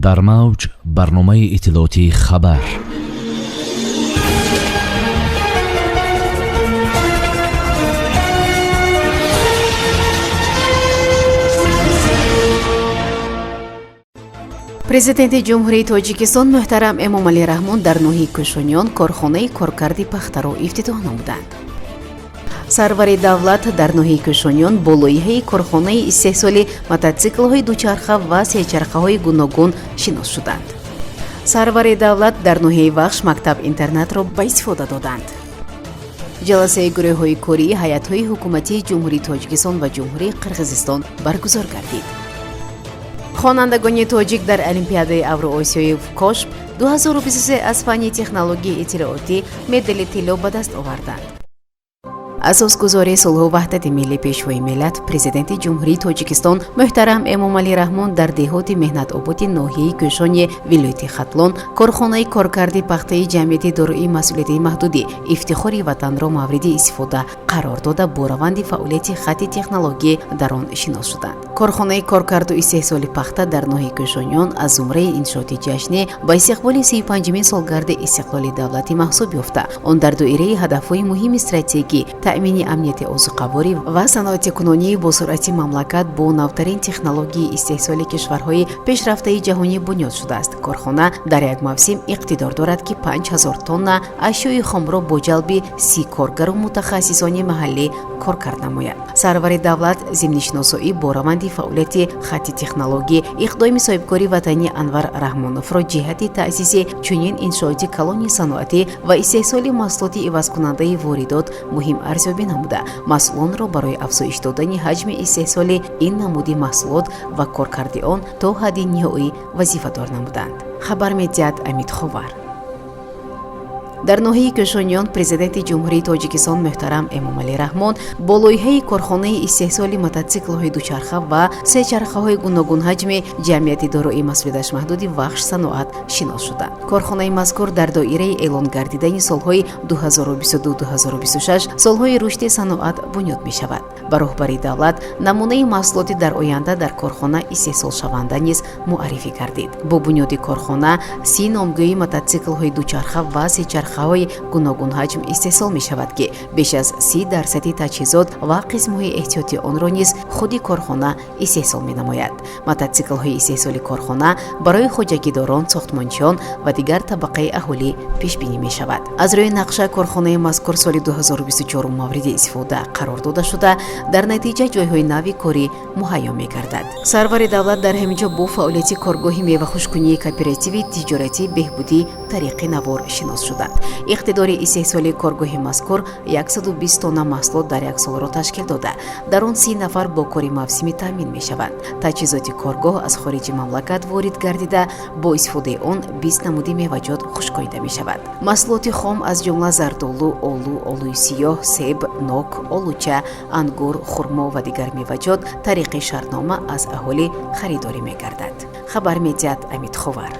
Дар мавҷ барномаи иттилоотии «Хабар». Президенти Ҷумҳурии Тоҷикистон муҳтарам Эмомалӣ Раҳмон дар ноҳияи Кӯшониён корхонаи коркарди пахтаро ифтитоҳ намуданд. Сарвари давлат дар ноҳияи Кӯшониён бо лоиҳаи корхонаи истеҳсоли мототсиклҳои дучарха ва сечархаҳои гуногун шинос шуданд. Сарвари давлат дар ноҳияи Вахш мактаб-интернатро ба истифода доданд. Ҷаласаи гурӯҳҳои кории ҳайатҳои ҳукуматии Ҷумҳурии Тоҷикистон ва Ҷумҳурии Қирғизистон баргузор гардид. Хонандагони тоҷик дар Олимпиадаи Авроосиёи КОШБ 2023 аз фанни технологияи иттилоотӣ медали тилло ба даст оварданд. Асосгузори сулҳу ваҳдати миллӣ, Пешвои миллат, Президенти Ҷумҳурии Тоҷикистон муҳтарам Эмомалӣ Раҳмон дар деҳоти Меҳнатободи ноҳияи Кӯшони вилояти Хатлон корхонаи коркарди пахтаи ҷамъияти дорои масъулияти маҳдудӣ «Ифтихори ватанро» мавриди истифода қарор дода, бо раванди фаъолияти хатти технологӣ дар он шинос шуданд. Корхонаи коркарду истеҳсоли пахта дар ноҳияи Кӯшониён аз зумраи иншооти ҷашнӣ ба истиқболи 35-умин солгарди истиқлоли давлатӣ маҳсуб ёфта, он дар доираи ҳадафҳои муҳими стратегӣ, таъмини амнияти озуқаворӣ ва саноатикунонии босуръати мамлакат бо навтарин технологияи истеҳсоли кишварҳои пешрафтаи ҷаҳонӣ бунёд шудааст. Корхона дар як мавсим иқтидор дорад, ки 5000 тонна ашёи хомро бо ҷалби 30 коргару мутахассисони маҳаллӣ коркард намояд. Сарвари давлат зимни шиносоӣ бо раванди фаъолияти хатти технологӣ иқдоми соҳибкори ватанӣ Анвар Раҳмоновро ҷиҳати таъсиси чунин иншооти калони саноатӣ ва истеҳсоли маҳсулоти ивазкунандаи воридот муҳим арзёбӣ намуда, масъулонро барои афзоиш додани ҳаҷми истеҳсоли ин намуди маҳсулот ва коркарди он то ҳадди ниҳоӣ вазифадор намуданд. Хабар медиҳад Амид Ховар. Дар ноҳияи Кӯшониён Президенти Ҷумҳурии Тоҷикистон муҳтарам Эмомалӣ Раҳмон бо лоиҳаи корхонаи истеҳсоли мототсиклҳои дучарха ва сечархаҳои гуногунҳаҷми ҷамъияти дорои масъулияташ маҳдуди «Вахш саноат» шинос шуданд. Корхонаи мазкур дар доираи эълон гардидани солҳои 2022-2026 солҳои рушди саноат бунёд мешавад. Ба роҳбари давлат намунаи маҳсулоти дар оянда дар корхона истеҳсолшаванда низ муаррифӣ гардид. Бо бунёди корхона 30 номгӯи мототсиклҳои дучарха ва сечархаҳои гуногунҳаҷм истеҳсол мешавад, ки беш аз 30 дарсади таҷҳизот ва қисмҳои эҳтиёти онро низ худи корхона истеҳсол менамояд. Мототсиклҳои истеҳсоли корхона барои хоҷагидорон, сохтмончиён ва дигар табақаи аҳолӣ пешбинӣ мешавад. Аз рӯи нақша, корхонаи мазкур соли 2024 мавриди истифода қарор дода шуда, дар натиҷа ҷойҳои нави корӣ муҳайё мегардад. Сарвари давлат дар ҳамин ҷо бо фаъолияти коргоҳи мевахушккунии кооперативи тиҷоратии «Беҳбудӣ» тариқи навор шинос шуданд. Иқтидори истеҳсоли коргоҳи мазкур 120 тонна маҳсулот дар як солро ташкил дода, дар он 30 нафар бо кори мавсимӣ таъмин мешаванд. Таҷҳизоти коргоҳ аз хориҷи мамлакат ворид гардида, бо истифодаи он 20 намуди меваҷот хушконида мешавад. Маҳсулоти хом, аз ҷумла зардолу, олу, олӯи сиёҳ, себ, нок, олуча, ангур, хурмо ва дигар меваҷот тариқи шартнома аз аҳолӣ харидорӣ мегардад. Хабар медиҳад Амид Ховар.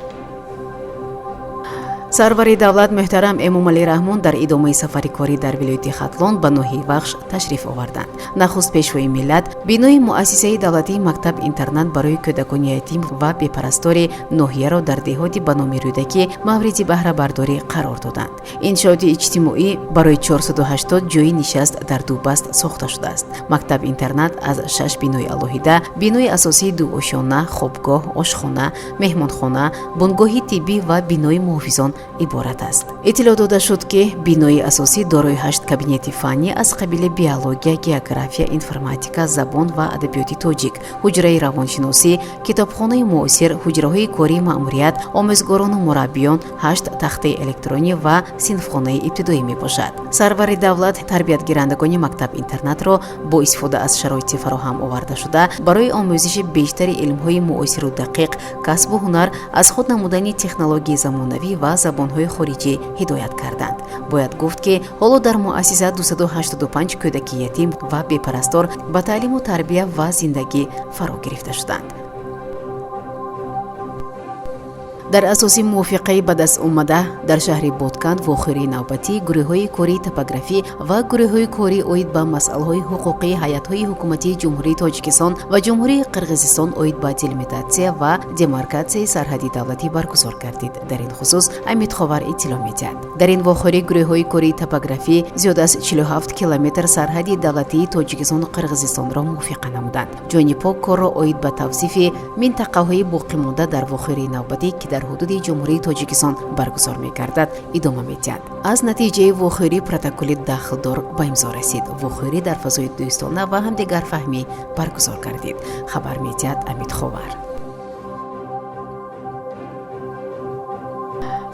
Сарвари давлат муҳтарам Эмомалӣ Раҳмон дар идомаи сафари корӣ дар вилояти Хатлон ба ноҳияи Вахш ташриф оварданд. Нахуст Пешвои миллат бинои муассисаи давлатии мактаб-интернат барои кӯдакони ятим ва бепарастори ноҳияро дар деҳоти ба номи Рӯдакӣ мавриди баҳрабардорӣ қарор доданд. Иншооти иҷтимоӣ барои 480 ҷойи нишаст дар ду баст сохта шудааст. Мактаб-интернат аз шаш бинои алоҳида: бинои асосии дуошёна, хобгоҳ, ошхона, меҳмонхона, бунгоҳи тиббӣ ва бинои муҳофизон иборат аст. Иттилоъ дода шуд, ки бинои асосӣ дорои ҳашт кабинети фаннӣ аз қабили биология, география, информатика, забон ва адабиёти тоҷик, ҳуҷраи равоншиносӣ, китобхонаи муосир, ҳуҷраҳои кории маъмурият, омӯзгорону мураббиён, ҳашт тахтаи электронӣ ва синфхонаи ибтидоӣ мебошад. Сарвари давлат тарбиятгирандагони мактаб-интернатро бо истифода аз шароити фароҳам овардашуда барои омӯзиши бештари илмҳои муосиру дақиқ, касбу ҳунар, аз худ намудани технологияи замонавӣ ва забонҳои хориҷӣ ҳидоят карданд. Бояд гуфт, ки ҳоло дар муассиса 285 кӯдаки ятим ва бепарастор ба таълиму тарбия ва зиндагӣ фаро гирифта шуданд. Дар асоси мувофиқаи ба даст омада дар шаҳри Ботканд вохӯрии навбатии гурӯҳҳои кории топографӣ ва гурӯҳҳои корӣ оид ба масъалаҳои ҳуқуқии ҳайатҳои ҳукуматии Ҷумҳурии Тоҷикистон ва Ҷумҳурии Қирғизистон оид ба делимитатсия ва демаркатсияи сарҳади давлатӣ баргузор гардид. Дар ин хусус Амидховар иттилоъ медиҳад. Дар ин вохӯрӣ гурӯҳҳои кории топографӣ зиёд аз 47 километр сарҳади давлатии Тоҷикистону Қирғизистонро мувофиқа намуданд. Ҷонибҳо корро оид ба тавсифи минтақаҳои боқимонда дар вохӯрии навбатӣ, ки дар ҳудуди Ҷумҳурии Тоҷикистон баргузор мегардад, идома медиҳанд. Аз натиҷаи вохӯрӣ протоколи дахлдор ба имзо расид. Вохӯрӣ дар фазои дӯстона ва ҳамдигарфаҳмӣ баргузор гардид, хабар медиҳад Амидховар.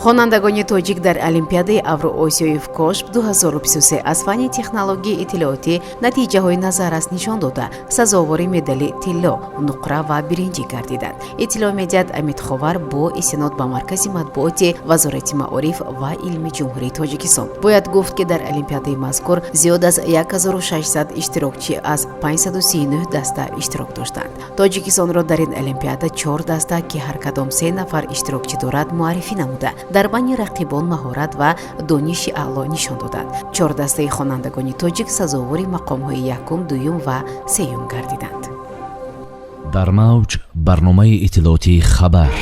Хонандагони тоҷик дар Олимпиадаи Авроосиёи ФКОШБ 2023 аз фанни технологияи иттилоотӣ натиҷаҳои назаррас нишон дода, сазовори медали тилло, нуқра ва биринҷӣ гардиданд, иттилоъ медиҳад Амидховар бо истинод ба маркази матбуоти Вазорати маориф ва илми Ҷумҳурии Тоҷикистон. Бояд гуфт, ки дар олимпиадаи мазкур зиёд аз 1600 иштирокчӣ аз 539 даста иштирок доштанд. Тоҷикистонро дар ин олимпиада чор даста, ки ҳар кадом се нафар иштирокчӣ дорад, муаррифӣ намуда, дар байни рақибон маҳорат ва дониши аъло нишон доданд. Чор дастаи хонандагони тоҷик сазовори мақомҳои якум, дуюм ва сеюм гардиданд. Дар мавҷ барномаи иттилоотии «Хабар».